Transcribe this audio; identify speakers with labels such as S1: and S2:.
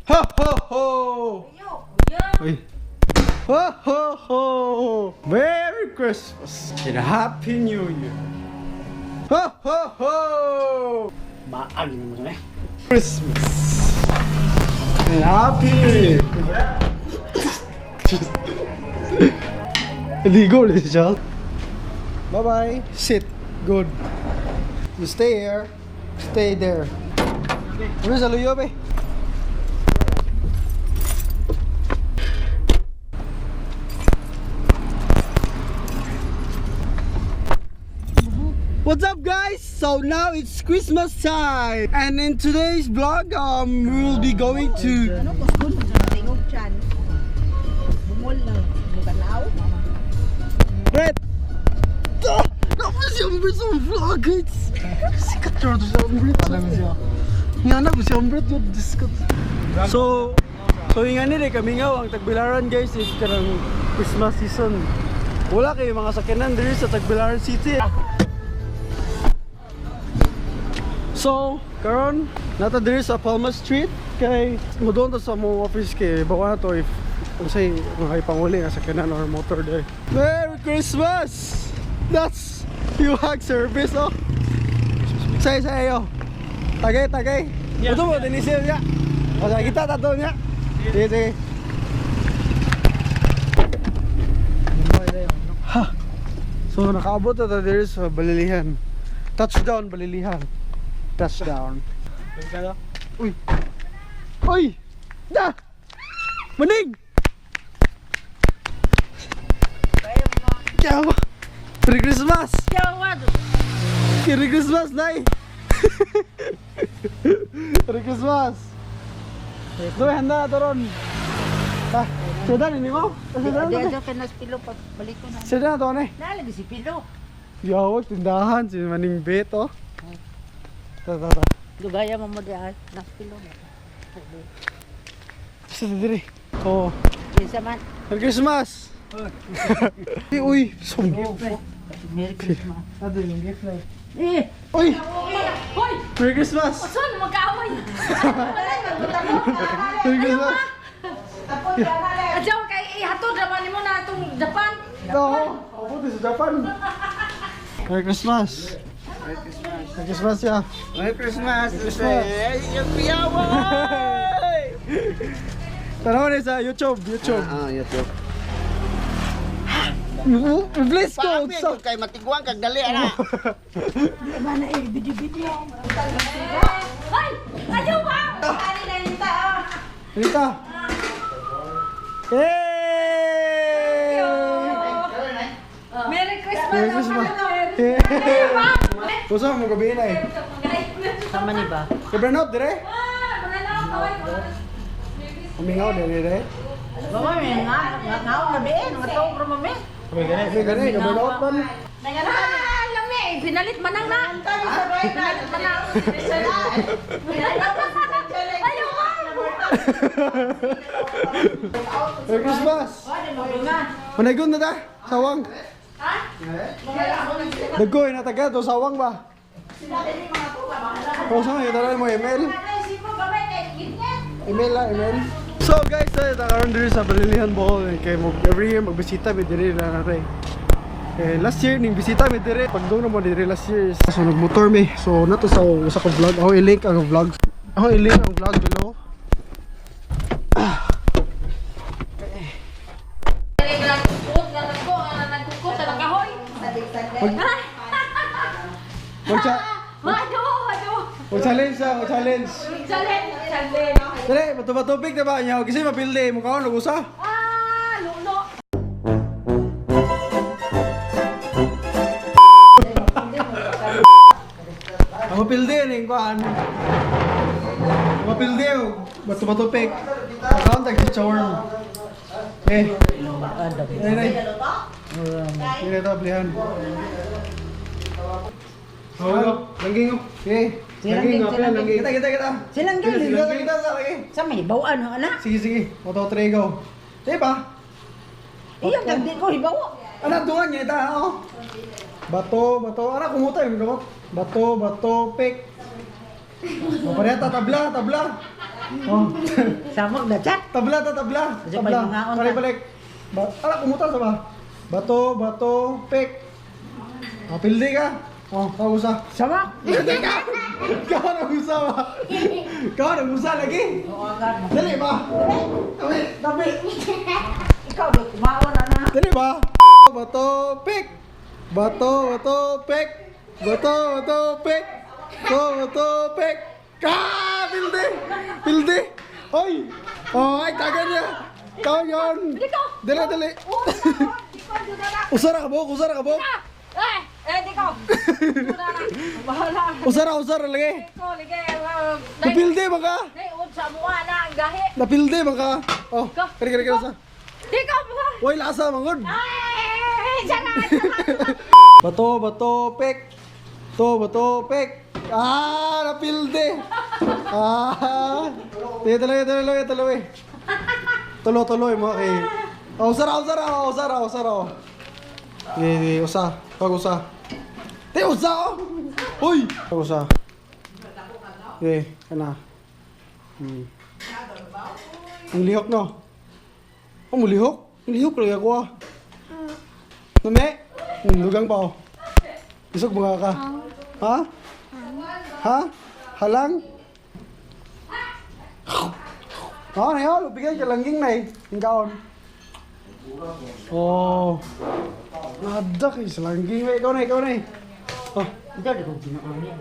S1: Ho ho ho! Uy. Ho ho ho! Merry Christmas and a Happy New Year! Ho ho ho!
S2: Maag mo na eh.
S1: Christmas and Happy New Year! Ligo ulit siya. Bye-bye. Sit. Good. You stay here. Stay there. Ano sa luyo, be? What's up, guys? So now it's Christmas time, and in today's vlog, we will be going to
S3: Ano kuskun sa tingog chan. Bungol lang mukanaw.
S1: Brett. Ah! Tapos si Umbret sa vlog, guys. Sikat yun si Umbret. Nga na ko si Umbret yun. Sikat. So yung nga nila, kami nga ang Tagbilaran, guys, is karang Christmas season. Wala kayo mga sakyanan diri sa Tagbilaran City. So, karon nata diri sa Palma Street kay modoon ta sa mong office kay bawa na to if unsay mga ipanguli nga sakyanan or motor there. Merry Christmas! That's you hug service, oh. Say say yo. Tagay tagay.
S2: Yeah,
S1: Ito mo dinisil niya. O sa kita tato niya. Sige sige. Ha. So nakaabot na ta diri sa Balilihan. Touchdown Balilihan. Touchdown. Uy. Uy! Da! Manig! Kaya ba? Merry Christmas! Merry Christmas, Nay! Merry Christmas! Doy, handa na to ron. Ha? Sedan, ini mo? Sedan
S3: Di
S1: na to.
S3: ato kay nas pilo pag balik ko na.
S1: Sedan na to, ne?
S3: Nalagi si pilo.
S1: Yawag, tindahan, si Maning Beto. Ta, ta, ta.
S3: Dugaya mo mo di ay nas pilo.
S1: Sa diri. Oh.
S3: Kinsa man?
S1: Merry Christmas! Uy, uy, sum.
S3: Merry Christmas.
S1: Ano yung gift na?
S3: Eh,
S1: Uy!
S4: Hoy!
S1: Merry Christmas!
S4: Saan magkaaway?
S1: Merry Christmas!
S4: Adyaw kay ihatod raman nimo na itong Japan.
S1: Oo, ako sa Japan. Merry Christmas! Merry Christmas! Merry Christmas, ya!
S2: Merry Christmas!
S1: Christmas.
S2: Yung piyaway!
S1: Tanaw na sa YouTube, YouTube.
S2: Ah, YouTube.
S1: Please go!
S2: Paami ko kay matiguang kag dali ana.
S4: Hoy! Ayaw ba?
S1: Rita! Hey!
S4: Merry Christmas!
S1: Merry Christmas! Hey! Kusa mo gabi na eh.
S3: sama ni ba?
S1: Kibranot, dire? Umingaw, dire, dire.
S3: Mama may nga nga na be, nga to bro mami.
S1: May gani, kibranot man.
S4: Ah, lami! Pinalit manang na! Pinalit manang! Ayaw ba?
S1: Merry Christmas! Manaygon na ta? Sawang? Dagoy na taga to sawang ba? O sa nga mo email? Email lah, email. So guys, ay karon diri sa Balilihan Bohol eh, kay mo every year magbisita mi diri na natin. Eh, last year ning bisita mi diri pagdong na mo diri last year. So nagmotor mi. So nato sa usa ka vlog. Ako i-link ang vlog. Ako i-link ang vlog below. Mag challenge sa, mag challenge.
S4: Challenge! Challenge!
S1: Dali, matubig na ba niya? Kasi mapildi mo kaon usa.
S4: Ah! Lulo!
S1: Ang mapildi ning kuan. Mapildi bato-batupik. Kaon tag charm. Eh. Ay, ay. Hindi na ito, blihan. Oh, langging oh. Eh, langging oh,
S3: Silangging,
S1: langging. Kita, kita, kita.
S3: Silangging.
S1: Kita, kita, kita, kita.
S3: Sa may bawaan ho ana.
S1: Sige, sige. Moto three go. Di ba?
S3: Iya kag di ko hibawo.
S1: Anak, dungan niya ita, oh. Bato, bato. Anak, kumuta yung gamot. Bato, bato, pick. O, pareha, tabla, tabla. Oh.
S3: Samok na chat.
S1: Tabla ta, tabla.
S3: Kasi
S1: Tabla.
S3: may mangaon
S1: Balik,
S3: ta.
S1: balik. Ba ala, kumuta sa ba? Bato, bato, pek. Oh, pildi ka. Oh, kau usah.
S3: Samok.
S1: Pildi ka. Kau na usah ba? Kau na usah lagi. Dali ba? Dali, dali.
S3: Ikaw do kumaon na na.
S1: Dali ba? Bato, pek. Bato, bato, pek. Bato, bato, pek. Bato, bato, pek. Ka, pildi. Pildi. Oy. Oh, ay tagan niya. Kau yon. Dali, dali. Usara ka bok, usara ka bok.
S4: Eh, eh, di ko. Bahala.
S1: Usara, usara lagi.
S4: Ko, lige.
S1: Napildi ba ka?
S4: Nay, unsa mo na ang gahi.
S1: Napildi ba ka? Oh, kari kari kari sa.
S4: Di ko.
S1: Oy, lasa mangod.
S4: Ay, tsaka, tsaka.
S1: Bato, bato, pek. To, bato, pek. Ah, napildi. Ah. Tuloy, tuloy, tuloy, tuloy. Tulo, tuloy mo kay. Oh, usara, usara, oh, usara, usara. Oh. Sige, sige, usa. Pag usa. Te, usa oh. Uy, usa. Sige, kana. Ang lihok no. Oh, mulihok. Ang lihok lagi ako ah. Name? Lugang pa oh. Isog mga ka. Ha? Ha? Halang? Oh, na yun. Bigay ka langging na eh. Yung kaon. Oh. Nada kay sa langging. Ikaw na, ikaw na eh. Oh.
S2: Ikaw di ko ginaon niya.